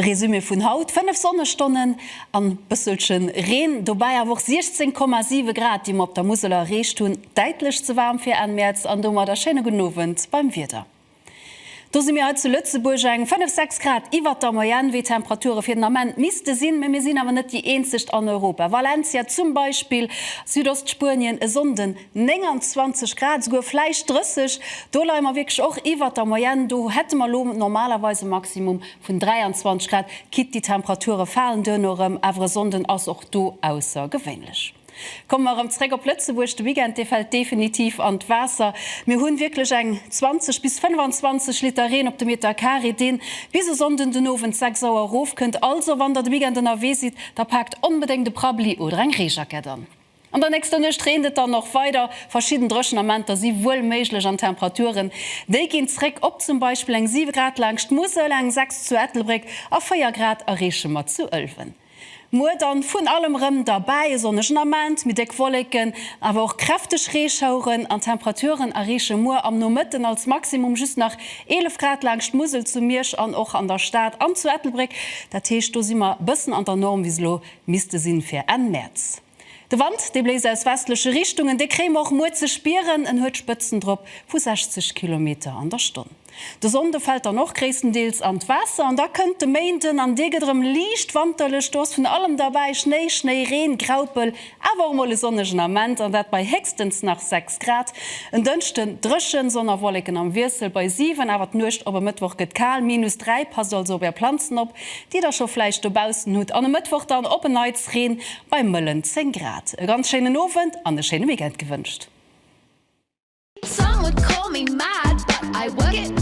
De Resumé vun haut, 5 Sonnestonnen an bësselchen Reen, dobäi awer och 16,7 Grad, déi mer op der Musel erreecht hunn. Däitlech ze waarm fir Enn Mäerz an domadder schéine gudden Owend beim Wieder. Do si mir hei zu Lëtzebuerg eng 5, 6 Grad iwwert der Moyenne, wéi d'Temperature fir den Ament misste sinn. Mä mir sinn awer net déi eenzegt an Europa. Valencia zum Beispill, Südostspuenien, e Sonnden 29 Grad, esouguer vläicht 30. Do leie mer wierklech och iwwert der Moyenne. Do hätte mer elo normalerweis e Maximum vun 23 Grad. Quitte déi Temperature falen duerno erëm, awer e Sonnden ass och do aussergewéinlech. Komme mer erëm zréck op Lëtzebuerg, De Weekend, dee fält definitiv an d'Waasser. Mir hunn wierklech eng 20 bis 25 Liter Reen op de Meter Carré, deen bis e Sonnden den Owend 6 Auer erofkënnt. Also, wann der de Weekend ënnerwee sidd, da paakt onbedéngt e Prabbeli oder eng Reejackett an. An der nächster Nuecht reent et dann och weider, verschidden Dréchenamenter si wuel méiglech an d'Temperaturen, déi ginn zréck op zum Beispill eng 7 Grad laangscht d'Musel, eng 6 zu Ettelbréck a 4 Grad erreeche mer zu Ëlwen. Muer dann vun allem rem derbäi, e sonnegen Ament, méi déck Wolleken, awer och kräfteg Reeschaueren an d'Temperaturen erreeche muer am Nomëtten als Maximum just nach 11 Grad laangscht d'Musel zu Miersch an och an der Stad an zu Ettelbréck. Dat heescht, do si mer bëssen an der Norm, wéi se elo misste sinn fir Enn Mäerz. De Wand, dee bléist aus westleche Richtungen, dee kréie mer och muer ze spieren, en huet Spëtzen drop vu 60 Kilometer an der Stonn. De Sonnde fält dann och gréisstendeels an d'Waasser an da kënnt de Méinden an dee gëtt erëm liicht wanterlech. Do ass vun allem derbäi, Schnéi, Schnéi, Reen, Graupel, awer och mol e sonnegen Ament an dat bei héchstens nach 6 Grad. En Dënschden dréchen, Sonn a Wolleken am Wiessel bei 7, awer d'Nuecht op e Mëttwoch gëtt kal, minus 3. Passt also op Är Planzen op, déi der scho vläicht dobaussen hutt. An e Mëttwoch dann op en Neits Reen bei mëllen 10 Grad. E ganz schéinen Owend an e schéine Weekend gewënscht. Some would call me mad, but I work it.